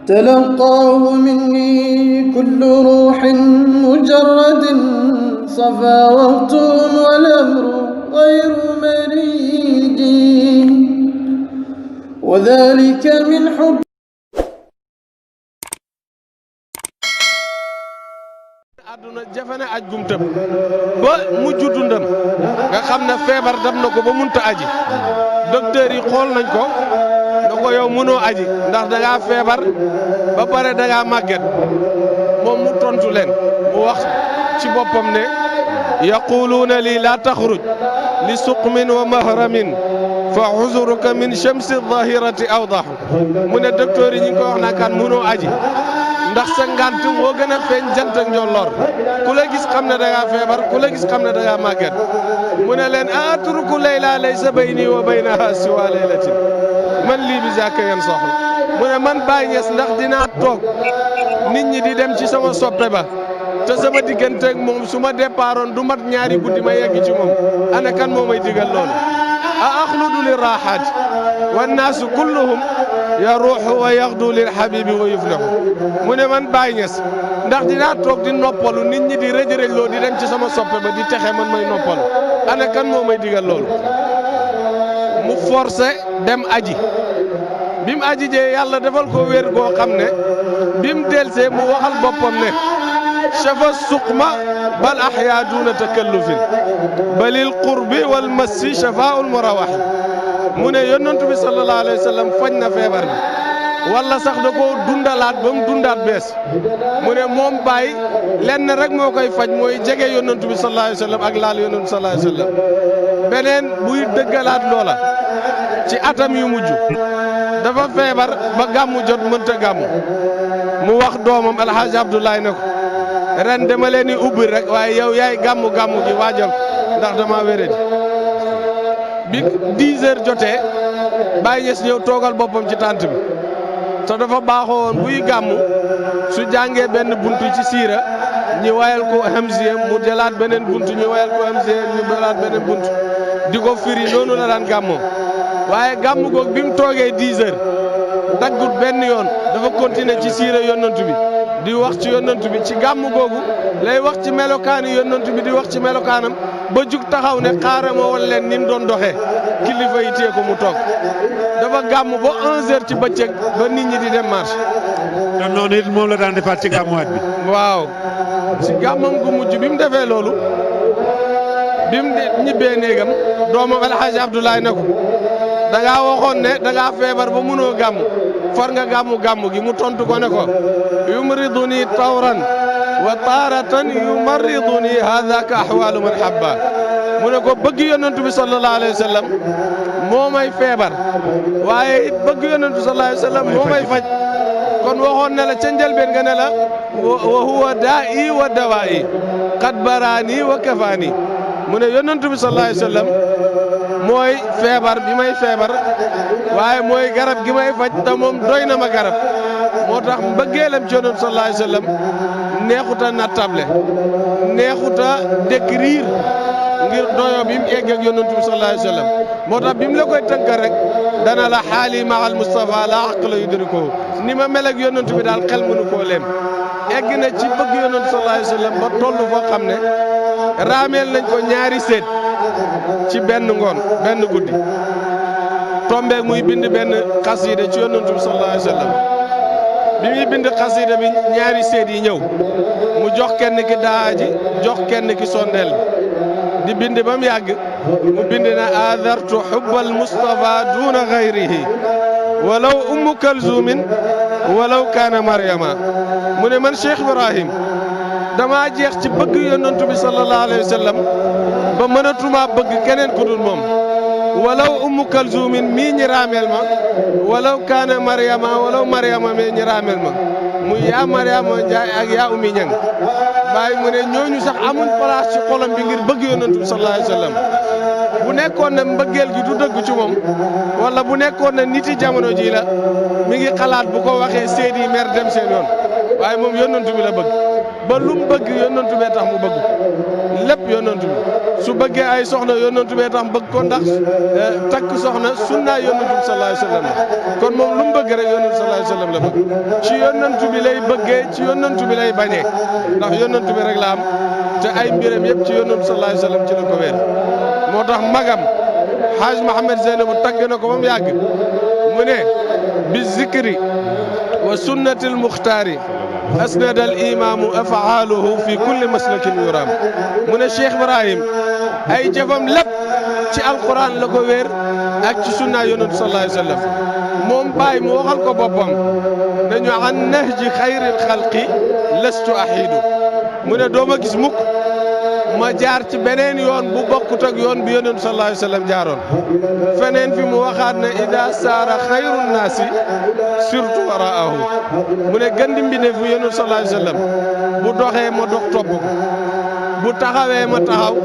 تلقاه مني كل روح مجرد صفا وقت والأمر غير مريد وذلك من حب àdduna jafe na aj gum tëb ba mujj dundam nga xam ne feebar dab na ko ba munta aji docteur yi xool nañ ko na ko yow mënoo aji ndax da ngaa feebar ba pare da ngaa màgget moom mu tontu leen mu wax ci boppam ne yaquluuna lii laa taxruj li suqmin wa mahramin fa xuzuruka min shamsi dhahirati awdahu mu ne docteur yi ñu ngi koy wax naa kan mënoo aji ndax sa ngant moo gën a feeñ jant ak njolloor ku la gis xam ne da ngaa feebar ku la gis xam ne da ngaa màgget mu ne leen atruku layla laysa bayni wa baynaha siwa laylatin man lii bi zaaka yan soxla mu ne man Baye Niass ndax dinaa toog nit ñi di dem ci sama soppe ba te sama digganteeg moom su ma départoon du mat ñaari guddi ma yegg ci moom ana kan moo may digal loolu a axludu li raaxaat wannaasu kulluhum yaruuxu wa yaxdu lil xabibi wa yuflixu mu ne man Baye Niass ndax dinaa toog di noppalu nit ñi di rëj-rëjloo di dem ci sama soppe ba di texe man may noppalu ana kan moo may digal loolu mu forcé dem aji bi mu aji jee yàlla defal ko wér goo xam ne bi mu delsee mu waxal boppam ne shafa suqma bal ahyaa duuna takallufin balil qurbi wal massi shafaa'ul murawahi mu ne yonent bi sallallahu alayhi wa sallam faj na feebar bi wala sax da koo dundalaat ba mu dundaat bees mu ne moom Baye lenn rek moo koy faj mooy jege yonent bi sallallahu alayhi wa sallam ak laal yonent bi sallallahu alayhi wa sallam beneen buy dëggalaat loola ci atam yu mujj dafa feebar ba gàmmu jot mënta gàmmu mu wax doomam alxaaji Abdoulaye ne ko ren dama leen di ubbi rek waaye yow yaay gàmmu gi waajal ndax dama wéradi bi 10 heures jotee Baye Niass ñëw toogal boppam ci tànt bi te dafa baaxoo woon buy gàmmu su jàngee benn buntu ci siira ñi wayal ko hamziya mu jëlaat beneen buntu ñu wayal ko hamziya ñu jëlaat beneen buntu di ko firi noonu la daan gàmmoo waaye gàmmu goog bi mu toogee 10 heures daggut benn yoon dafa continuer ci siira yonantu bi di wax ci yonantu bi ci gàmmu googu lay wax ci melokaani yonantu bi di wax ci melokaanam ba jug taxaw ne xaaral ma wal leen ni mu doon doxee kilifa yi téye ko mu toog dafa gàmm ba 11h ci bëccëg ba nit ñi di dem marché. te noonu it moom la daan defaat ci gàmmuwaat bi. waaw ci gàmmam gu mujj bi mu defee loolu bi mu ñibbee néegam doomam El Hadj Abdoulaye ne ko da ngaa waxoon ne da ngaa feebar ba mënoo gàmm far nga gàmm gi mu tontu ko ne ko yumriduni tawran wa taaratan yumarriduni haadaka ahwaalu man habba mu ne ko bëgg yonantu bi sallallahu alayhi wa sallam moo may feebar waaye it bëgg yonantu sallallahu alayhi wa sallam moo may faj kon waxoon ne la ca njëlbeen nga ne la wa huwa daa'i wa dawaa'i qad baraani wa kafaani mu ne yonantu bi sallallahu alayhi wa sallam mooy feebar bi may feebar waaye mooy garab gi may faj te moom doy na ma garab moo tax mbëggeelam ci yonantu sallallahu alayhi wa sallam neexuta nattable neexuta décrire ngir doyo bi mu egg ak yonantu bi sallallahu alayhi wa sallam moo tax bi mu la koy tënkal rek dana la xaali maxal Moustapha la aqla yudrikuhu ni ma mel ak yonantu bi daal xel mënu koo leem egg na ci bëgg yonantu sallallahu alayhi wa sallam ba toll foo xam ne raameel nañ ko ñaari seet ci benn ngoon benn guddi tombeeg muy bind benn xasida ci yonantu bi sallallahu alayhi wa sallam bi muy bind xasida bi ñaari seet yi ñëw mu jox kenn ki daaji jox kenn ki sondeel bi di bind ba mu yàgg mu bind na adartu xubbal Mustafa duna gayrihi walaw ummu kalzumin walaw kaana Maryama mu ne man Cheikh Ibrahim dama jeex ci bëgg yonantu bi sallallahu alayhi wa sallam ba mënatuma bëgg keneen ku dul moom walaw ummu kalzumin mii ñi raameel ma walaw kaana Maryama walaw Maryama mii ñi raameel ma muy yaa Maryama Njaay ak yaa Ummi Ñang Baay mu ne ñooñu sax amuñ place ci xolam bi ngir bëgg yonantu bi sallallahu alayhi wa sallam bu nekkoon ne mbëggeel gi du dëgg ci moom wala bu nekkoon ne niti jamono ji la mi ngi xalaat bu ko waxee seedi mer dem seen yoon waaye moom yonantu bi la bëgg ba lu mu bëgg yonantu bee tax mu bëgg lépp yonent bi su bëggee ay soxna yonent bee tax bëgg ko ndax takk soxna sunnaa yonent bi sallallahu alayhi wa sallam kon moom lu mu bëgg rek yonent bi sallallahu alayhi wa sallam la bëgg ci yonent bi lay bëggee ci yonent bi lay bañee ndax yonent bi rek la am te ay mbiram yëpp ci yonent bi sallallahu alayhi wa sallam ci la ko wéer moo tax magam Haaj Mohamed Zeynabu tagg na ko ba mu yàgg mu ne bi zikri wa sunnatil muxtaari asnada al imaamu afaaluhu fi kulli maslakin yuraam mu ne Cheikh Ibrahim ay jëfam lépp ci alquran la ko wéer ak ci sunna yonent sallallahu alayhi wa sallam moom Baay mu waxal ko boppam nañu an nahji xayril xalqi lastu ahiidu mu ne dooma gis mukk ma jaar ci beneen yoon bu bokkut ak yoon bi yonent sallallahu alayhi wa sallam jaaroon feneen fi mu waxaat ne ida saara xayru naasi surtout waraahu mu ne gën di mbinde fu yonent sallallahu alayhi wa sallam bu doxee ma dox topp ko bu taxawee ma taxaw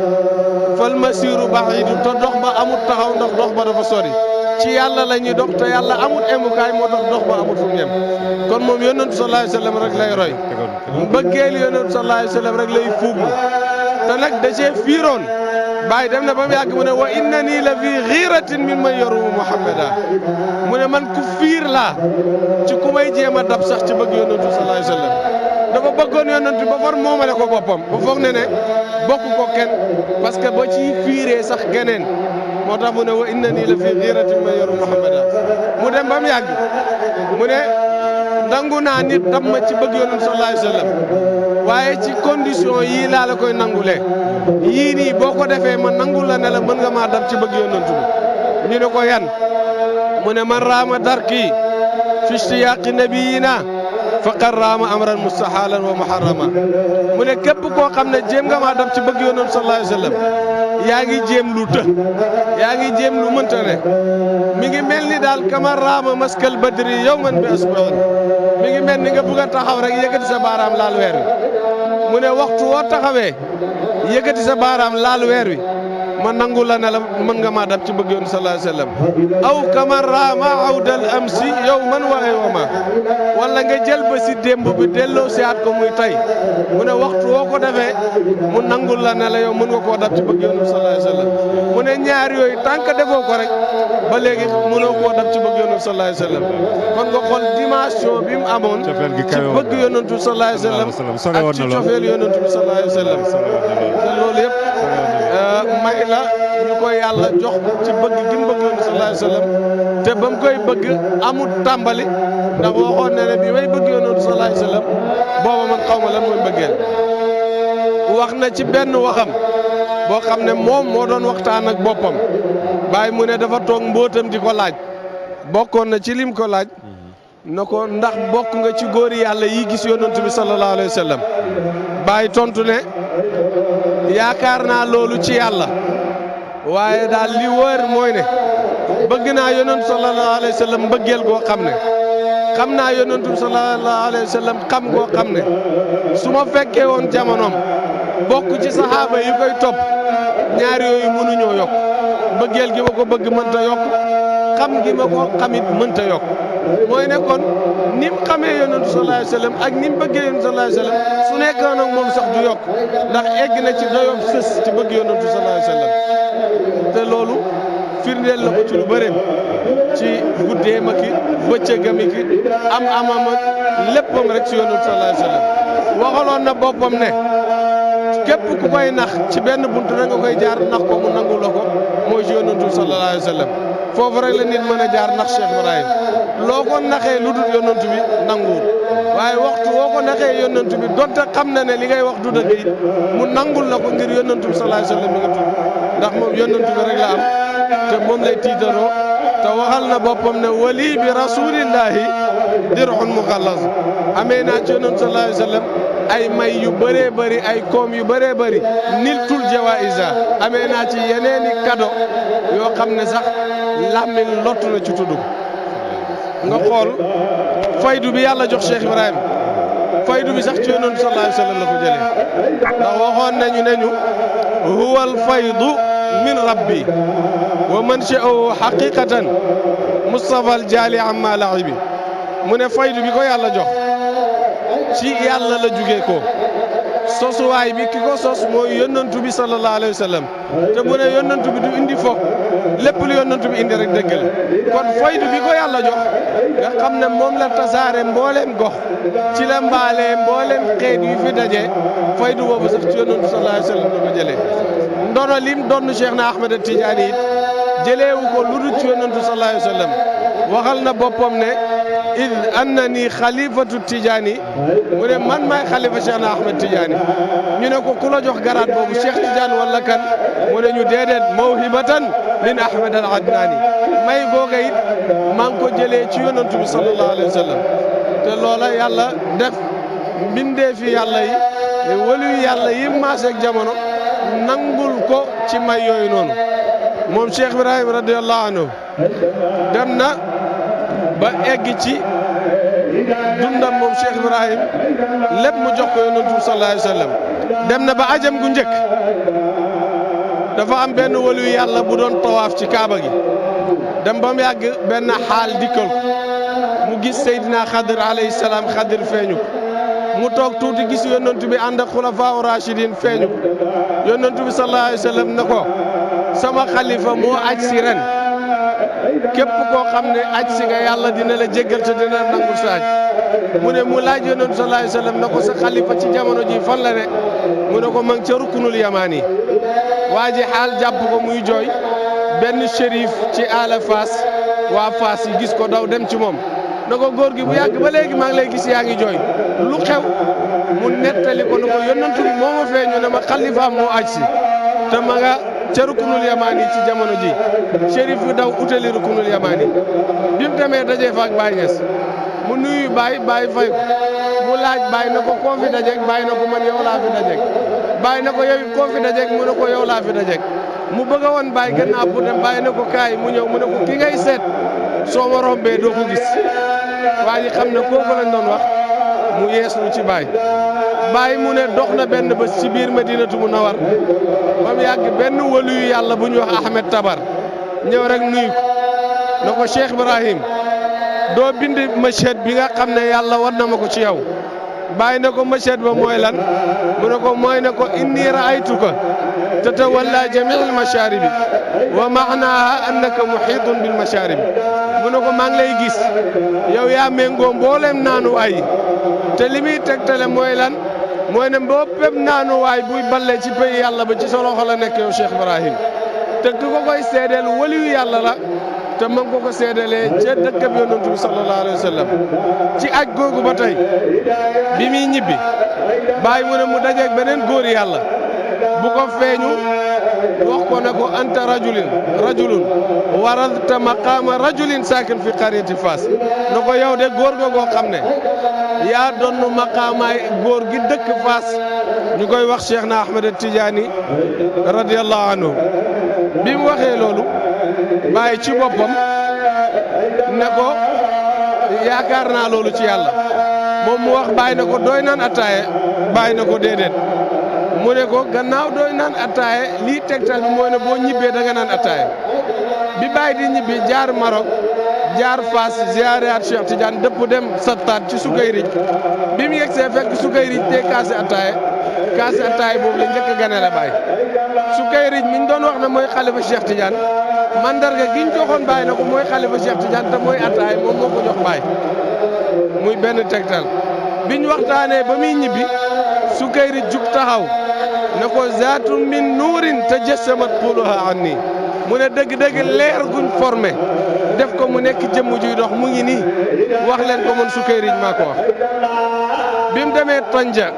fal masiiru ba'iidu te dox ba amut taxaw ndax dox ba dafa sori ci yàlla la ñuy dox te yàlla amut emukaay moo tax dox ba amut fu mu yem kon moom yonent sallallahu alayhi wa sallam rek lay roy mbëggeel yonent sallallahu alayhi wa sallam rek lay fuuglu te nag da cee fiiroon Baay dem na ba mu yàgg mu ne wa innani la fi xiiratin min man yarumu Muhammada mu ne man ku fiir laa ci ku may jéem a dab sax ci bëgg yonent sallallahu alayhi wa sallam dafa bëggoon yonent ba far moomale ko boppam ba foog ne bokk ko kenn parce que ba ci fiiree sax geneen moo tax mu ne wa innani la fi xiiratin min man yarumu Muhammada mu dem ba mu yàgg mu ne nangu naa nit dam ma ci bëgg yonent sallallahu alayhi wa sallam waaye ci condition yii laa la koy nangulee yii nii boo ko defee ma nangul la ne la mën nga maa dam ci bëgg yonent bi ñu ne ko yan mu ne man raama darki fi ishtiyaaqi nabiyina faqad raama amran mustahalan wa muharrama mu ne képp koo xam ne jéem nga maa dam ci bëgg yonent sallallahu alayhi wa sallam yaa ngi jéem lu të yaa ngi jéem lu mënta ne mi ngi mel ni daal kama raama maskal badri yawman bi asbu'in mi ngi mel ni nga bëgg a taxaw rek yëkkati sa baaraam laal weer wi mu ne waxtu woo taxawee yëkkati sa baaraam laal weer wi ma nangu la ne la mën nga maa dab ci bëgg yoon sallallahu alayhi wa sallam aw kama raama awdal amsi yawman wa yawma wala nga jël ba si démb bi delloo si at ko muy tay mu ne waxtu woo ko defee mu nangul la ne la yow mën nga koo dab ci bëgg yoon sallallahu alayhi wa sallam mu ne ñaar yooyu tant que defoo ko rek ba léegi mënoo koo dab ci bëgg yoon sallallahu alayhi wa sallam kon nga xool dimension bi mu amoon ci bëgg yonentu sallallahu alayhi wa sallam ak ci cofeel yonentu bi sallallahu alayhi wa sallam te loolu yëpp may la ñu koy yàlla jox ci bëgg gi mu bëgg yonentu sallallahu alayhi wa sallam te ba mu koy bëgg amul tàmbali ndax waxoon na ne bi may bëgg yonentu sallallahu alayhi wa sallam booba man xaw ma lan mooy bëggeel wax na ci benn waxam boo xam ne moom moo doon waxtaan ak boppam Baay mu ne dafa toog mbootam di ko laaj bokkoon na ci lim ko laaj na ko ndax bokk nga ci góori yàlla yi gis yonent bi sallallahu alayhi wa sallam Baay tontu ne yaakaar naa loolu ci yàlla waaye daal li wër mooy ne bëgg naa yonent sallallahu alayhi wa sallam mbëggeel goo xam ne xam naa yonent bi sallallahu alayhi wa sallam xam goo xam ne su ma fekkee woon jamonoom bokk ci saxaaba yi koy topp ñaar yooyu mënuñoo yokk mbëggeel gi ma ko bëgg mënta yokk xam gi ma ko xamit mënta yokk mooy ne kon ni mu xamee yonentu sallallahu alayhi wa sallam ak ni mu bëggee yonentu sallallahu alayhi wa sallam su nekkoon ak moom sax du yokk ndax egg na ci dayoom sës ci bëgg yonentu sallallahu alayhi wa sallam te loolu firndeel la ko ci lu bëri ci guddeem ak bëccëgam ak amam ak léppam rek ci yonentu sallallahu alayhi wa sallam waxaloon na boppam ne képp ku koy nax ci benn buntu rek nga koy jaar nax ko mu nangu la ko mooy ci yonentu sallallahu alayhi wa sallam foofu rek la nit mën a jaar nax Cheikh Ibrahim loo ko naxee lu dul yonentu bi nanguwul waaye waxtu woo ko naxee yonentu bi donte xam na ne li ngay wax du dëgg it mu nangul la ko ngir yonentu bi sallallahu alayhi wa sallam mi nga tudd ndax moom yonentu bi rek la am te moom lay tiitaroo te waxal na boppam ne wali bi rasulillahi dirhun muxallas amee naa ci yonentu sallallahu alayhi wa sallam ay may yu bëree bëri ay koom yu bëree bëri niltul jawaïsa amee naa ci yeneeni kado yoo xam ne sax làmmiñ lottu na ci tudd nga xool faydu bi yàlla jox Cheikh Ibrahim faydu bi sax ci yonentu sallallahu alayhi wa sallam la ko jëlee ndax waxoon nañu ne ñu huwa al faydu min rabbi wa mansha'uhu haqiqatan Mustafa al jaali amma la'ibi mu ne faydu bi ko yàlla jox ci yàlla la jugee ko sosuwaay bi ki ko sos mooy yónnantu bi sallallahu alayhi wa sallam te bu ne yónnantu bi du indi fo lépp lu yónnantu bi indi rek dëgg la kon faydu bi ko yàlla jox nga xam ne moom la tasaare mbooleem gox ci la mbaalee mbooleem xeet yu fi daje faydu boobu sax ci yónnantu sallallahu alayhi wa sallam la ko jëlee ndono lim doon Cheikh na Ahmed Tidiane it jëleewu ko lu dul ci yónnantu sallallahu alayhi wa sallam waxal na boppam ne id annani xalifatu Tidiane mu ne man maay xalifa Cheikh na Ahmed Tidiane ñu ne ko ku la jox garaat boobu Cheikh Tidiane wala kan mu ne ñu déedéet mawhibatan min Ahmed al Adnani may googa it maa ngi ko jëlee ci yónnantu bi sallallahu alayhi wa sallam te loola yàlla def mbindee fi yàlla yi waliyu yàlla yi maaseeg jamono nangul ko ci may yooyu noonu moom Cheikh Ibrahim radiyallahu anhu dem na ba egg ci dundam moom Cheikh Ibrahim lépp mu jox ko yonent bi sallallahu alayhi wa sallam dem na ba ajam gu njëkk dafa am benn waliyu yàlla bu doon tawaaf ci kaaba gi dem ba mu yàgg benn xaal dikkal ko mu gis Seydina Xadir alayhi salaam Xadir feeñu ko mu toog tuuti gis yonent bi ànd ak xulafaa rachidin feeñu ko yonent bi sallallahu alayhi wa sallam ne ko sama xalifa moo aj si ren képp koo xam ne aj si nga yàlla dina la jéggal te dina nangul sa aj mu ne mu laaj yonent sallallahu alayhi wa sallam ne ko sa xalifa ci jamono ji fan la ne mu ne ko ma ngi ca rukkunul yamaan yi waa ji xaal jàpp ko muy jooy benn shérif ci ala Fass waa Fass yi gis ko daw dem ci moom na ko góor gi bu yàgg ba léegi maa ngi lay gis yaa ngi jooy lu xew mu nettali ko ne ko yonent bi moo ma feeñu ne ma xalifaam moo aj si te ma nga ca rukunul yamaan yi ci jamono ji shérif bi daw utali rukunul yamaan yi bi mu demee dajee fa ak Baye Niass mu nuyu Baye fay ko mu laaj Baye na ko koo fi dajeeg Baye na ko man yow laa fi dajeeg Baye na ko yow it koo fi dajeeg mu ne ko yow laa fi dajeeg mu bëgg a woon Baye gannaaw pour dem Baye na ko kaay mu ñëw mu ne ko ki ngay seet soo ma rombee doo ko gis waa ji xam ne kooku lañ doon wax mu yeeslu ci Baye mu ne dox na benn bés ci biir Madinatu Munawwar ba mu yàgg benn waliyu yàlla bu ñuy wax Ahmed Tabar ñëw rek nuyu ko na ko Cheikh Ibrahim doo bind machad bi nga xam ne yàlla war na ma ko ci yow Baye na ko machad ba mooy lan mu ne ko mooy ne ko inni raaytuka tatawalla jamiil masharibi wa maanaha annaka muhitun bil masharibi mu ne ko maa ngi lay gis yow yaa méngoo mboolem naanu ay te li muy tegtale mooy lan mooy ne boo pépp naanu waay buy balle ci pays yàlla ba ci sa loxo la nekk yow Cheikh Ibrahim te ki ko koy seedeel waliyu yàlla la te ma ngi ko seedelee ca dëkkab yonent bi sallallahu alayhi wa sallam ci aj googu ba tey bi muy ñibbi Baye mu ne mu dajeeg beneen góor yàlla bu ko feeñu wax ko ne ko anta rajulun waradta maqaama rajulin saakin fi qaryati Fass na ko yow de góor ga goo xam ne yaa doon maqaamaay góor gi dëkk Fass ñu koy wax Cheikh na Ahmed Tidiane radiyallahu anhu bi mu waxee loolu Baye ci boppam ne ko yaakaar naa loolu ci yàlla moom mu wax Baye na ko dooy naan attaaye Baye na ko déedéet mu ne ko gannaaw dooy naan attaaye lii tegtal bi mooy ne boo ñibbee da nga naan attaaye bi Baye di ñibbi jaar Maroc jaar Fass ziyaaraat Cheikh Tidiane dëpp dem Sattaat ci Sukayrij bi mu yegsee fekk Sukayrij te kaase attaaye boobu la njëkk a ganale Baye Sukayrij mi ñu doon wax ne mooy xalifa Cheikh Tidiane mandarga gi ñu joxoon Baye na ko mooy xalifa Cheikh Tidiane te mooy attaaye moom moo ko jox Baye muy benn tegtal biñ waxtaanee ba muy ñibbi Sukayrij jug taxaw ne ko zaatu min nuurin tajassamat quluha anni mu ne dëgg-dëgg leer guñ formé def ko mu nekk jëmm juy dox mu ngi nii wax leen ko man Sukayrij maa ko wax bi mu demee Tanja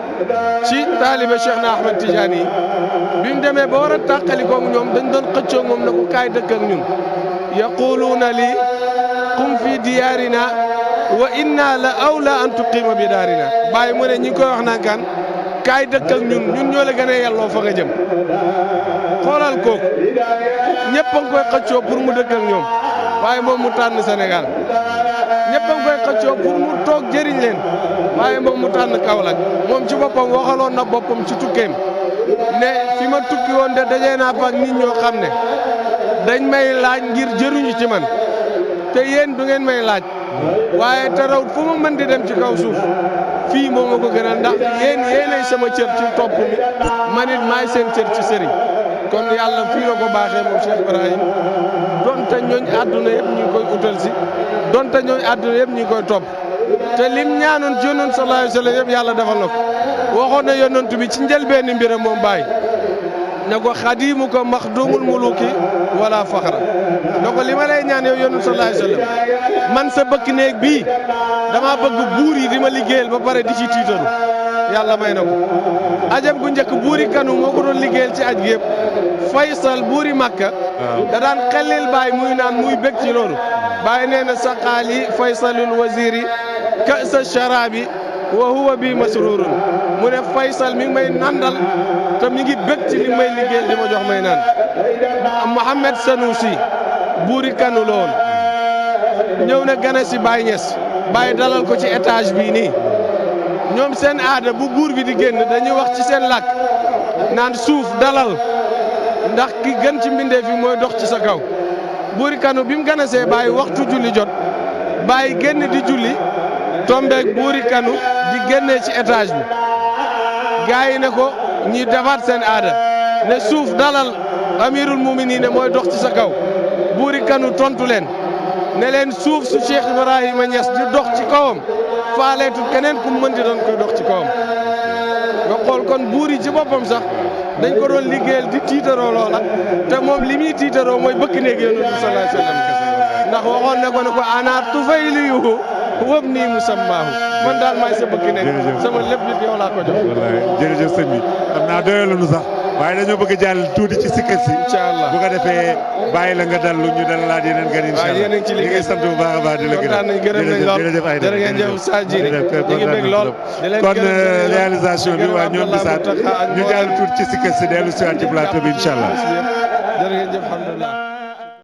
ci taalibe Cheikh na Ahmed Tidiane yi bi mu demee ba war a tàqalikoog ñoom dañ doon xëccoo moom na ko kaay dëkk ak ñun yaquluuna lii qum fi diyaarina wa inna la awla an tuqima bi daarina Baye mu ne ñi ngi koy wax naan kan kaay dëkk ak ñun ñoo la gën a yelloo fa nga jëm xoolal kooku ñëpp a ngi koy xëccoo pour mu dëkk ak ñoom waaye moom mu tànn Sénégal ñëpp a ngi koy xëccoo pour mu toog jëriñ leen waaye moom mu tànn Kaolack moom ci boppam waxaloon na boppam ci tukkeem ne fi ma tukki woon de dajee naa fa ak nit ñoo xam ne dañ may laaj ngir jëruñu ci man te yéen du ngeen may laaj waaye te raw fu ma mën di dem ci kaw suuf fii moo ma ko gënal ndax yéenay sama cër ci topp mi man it maay seen cër ci sëriñ kon yàlla fii la ko baaxee moom Cheikh Ibrahim donte ñooñ àdduna yëpp ñu ngi koy utal si donte ñooñ àdduna yëpp ñu ngi koy topp te lim ñaanoon ci yonent sallallahu alayhi wa sallam yëpp yàlla defal na ko waxoon na yonent bi ci njëlbéenu mbiram moom Baye ne ko xadimu ko maxdumul muluki wala faxra ne ko li ma lay ñaan yow yonent sallallahu alayhi wa sallam man sa bëkk néeg bii dama bëgg buur yi di ma liggéeyal ba pare di ci tiitaru yàlla may na ko ajam gu njëkk buuri kanu moo ko doon liggéeyal ci aj gi yëpp Faysal buuri Makka da daan xellil Baye muy naan muy bég ci loolu Baye nee na saqaali Faysalul waziri ka'sa sharabi wa huwa bi masrurun mu ne Faysal mi ngi may nandal te mi ngi bég ci li may liggéeyal di ma jox may naan Mohamed Sanusi buuri kanu la woon ñëw na gane si Baye Niass Baye dalal ko ci étage bii nii ñoom seen aada bu buur bi di génn dañuy wax ci seen làkk naan suuf dalal ndax ki gën ci mbindeef yi mooy dox ci sa kaw buuri kanu bi mu ganasee Baye waxtu julli jot Baye génn di julli tombeeg buuri kanu di génnee ci étage bi gars yi ne ko ñi defaat seen aada ne suuf dalal amirul muminin mooy dox ci sa kaw buuri kanu tontu leen ne leen suuf su Cheikh Ibrahima Niass di dox ci kawam faaleetul keneen ku mën di doon koy dox ci kawam nga xool kon buur yi ci boppam sax dañ ko doon liggéeyal di tiitaroo loola te moom li muy tiitaroo mooy bëkk néeg Yonent bi sallallahu alayhi wa sallam ndax waxoon ne ko ana tufayliyuhu wëb nii musammaahu man daal maay sa bëkk néeg sama lépp nit yow laa ko jox. wallaay jërëjëf sëñ bi xam naa doyalanu sax waaye dañoo bëgg a jàll tuuti ci sikkat si. incha allah bu ko defee bàyyi la nga dallu ñu dalalaat yeneen gan incha allah. waaw yéen a ngi ci liggéey sant bu baax a baax di la kontaan nañ gërëm nañ lool jërëjëf Aïda jërë ngeen jëf Sa Djily ñu ngi bëgg lool kon réalisation bi waa ñoom bisaat ñu jàll tuuti ci sikkat si dellu si waat ci plateau bi incha allah. jërë ngeen jëf alhamdulilah